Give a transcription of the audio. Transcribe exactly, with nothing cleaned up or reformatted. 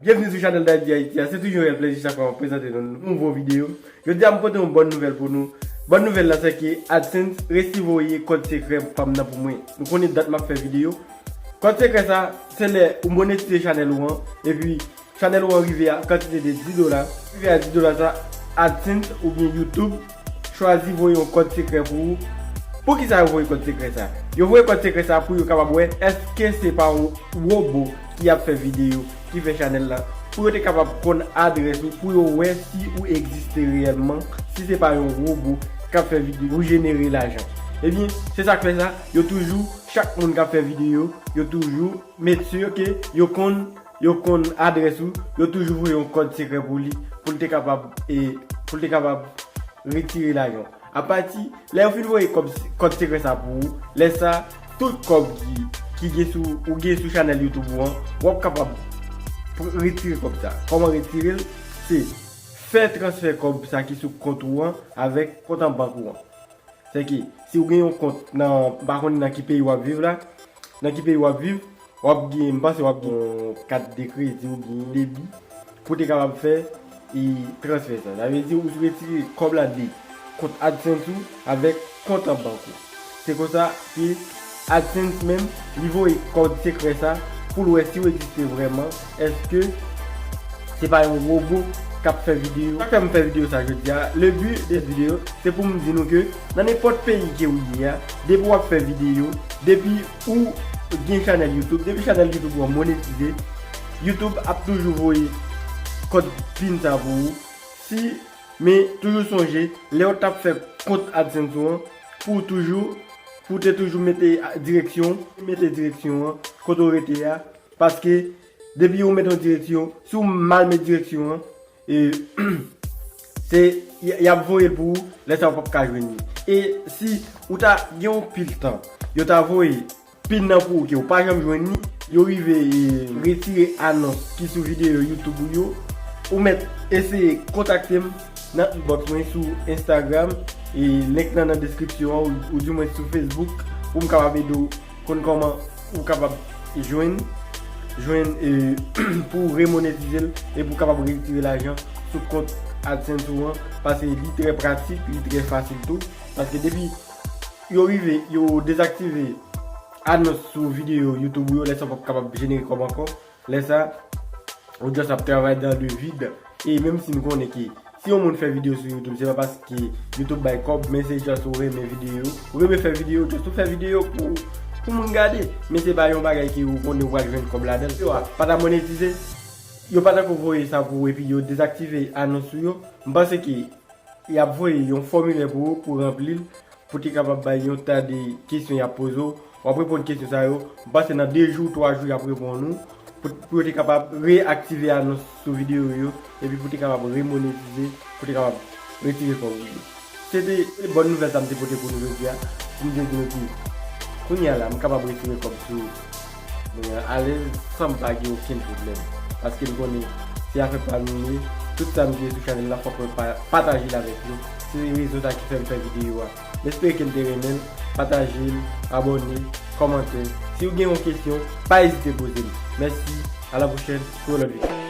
Byenvni sou chanèl Daddy Haiti a, se toujou yon rèl plezi chak fwa mwen prezante nou nouvo videyo. Jodi a m pote yon bòn nouvèl pou nou. Bòn nouvèl la se ke AdSense resi voye kòd sekrè pa m nan pou mwen. Nou konnen dat m ap fè videyo. Kòd sekrè sa, se lè ou monetize chanèl ou an, epi chanèl ou an rive a kantite de dis dola. Rive a dis dola sa, AdSense oubyen YouTube chwazi voye yon kòd sekrè pou ou. Poukisa yo voye kòd sekrè sa? Yo voye kòd sekrè sa pou yo kapab wè èske se pa yon wobo ki ap fè videyo, ki fè chanèl la, pou yo te kapab konn adrès ou, pou yo wè si ou egziste reyèlman, si se pa yon wobo k ap fè videyo pou jenere lajan. Ebyen, se sa k fè sa, yo toujou, chak moun k ap fè videyo, yo toujou make sure ke yo konn, yo konn adrès ou, yo toujou voye yon kòd sekrè pou li, pou l te kapab, e, pou l te kapab retire lajan. Apati lè yo fin voye kòb, kòd sekrè sa pou ou, lè sa, tout kòb ki, ki gen sou, ou gen sou chanèl YouTube ou an, w ap kapab pr-, retire kòb sa. Kòman retire l? Se fè transfè kòb sa ki sou kont ou an avèk kont an bank ou an. Se ki, si w gen yon kont nan, m pa konnen nan ki peyi w ap viv la, nan ki peyi w ap viv, w ap gen, m panse w ap gen yon kat de kredi oubyen yon debi pou te kapab fè e transfè sa. Sa vle di ou retire kòb la de kont AdSense ou avèk kont an bank ou. Se konsa ke AdSense menm, li voye kòd sekrè sa pou l wè si w egziste vrèman, èske se pa yon wobo k ap fè videyo. Sa k fè m fè videyo sa jodi a, le but de videyo, se pou m di nou ke nan nenpòt peyi ke ou ye a, depi w ap fè videyo, depi ou gen chanèl YouTube, depi chanèl YouTube ou an monetize, YouTube ap toujou voye kòd pin sa pou ou. Si, men toujou sonje, lè w t ap fè kont AdSense ou an, pou w toujou, pou w te toujou mete a, direksyon, mete direksyon an, kote w rete a, paske depi yo met yon direksyon, si w mal met direksyon an, e, se, y, y ap voye l pou ou, lè sa w p ap ka jwenn li. E si ou ta gen yon pil tan, yo ta voye pin nan pou ou ke w pa janm jwenn li, yo rive, e, retire anons ki sou videyo YouTube ou yo, ou mèt eseye kontakte m nan inbox mwen sou Instagram, e link lan nan deskripsyon an, ou, ou di mwen sou Facebook, pou m kapab ede w konn kòman ou kapab jwenn, jwenn, e, pou w remonetize l e pou w kapab retire lajan sou kont AdSense ou an, paske li trè pratik, li trè fasil tou, paske depi yo rive, yo dezaktive anons sou videyo YouTube ou yo, lè sa w p ap kapab jenere kòb ankò. Lè sa, ou just ap travay dans le vide. E menm si nou konnen ke si yon moun fè videyo sou YouTube, se pa paske YouTube bay kòb, men se just ou renmen videyo. Ou renmen fè videyo, just ou fè videyo pou, pou moun gade. Men se pa yon bagay ke ou konnen ou pral jwenn kòb ladan l. Yo a, pa ta monetize, yo pa tankou voye sa pou ou epi yo dezaktive anons ou yo. M panse ke y ap voye yon fòmilè pou ou, pou ranpli l, pou te kapab bay yon ta de kesyon y ap poze w. W ap reponn kesyon sa yo, m panse nan de jou, twa jou y ap reponn ou, pou, pou yo te kapab reaktive anons sou videyo yo, epi pou te kapab remonetize, pou te kapab retire kòb ou yo. Se te bòn nouvèl sa m te pote pou nou jodi a, pou m te di nou ke kounye a la, m kapab retire kòb sou mwen an alèz san m pa gen okenn pwoblèm. Paske m konnen se afè pa nou ye, tout sa m gen sou chanèl la, fòk mwen pa, pataje l avèk nou. Se rezon sa ki fè m fè videyo a. M espere ke n te renmen l, pataje l, abòne, kòmante. Si w gen yon kesyon, pa ezite poze m. Mèsi, a la pwochèn pou yon lòt videyo.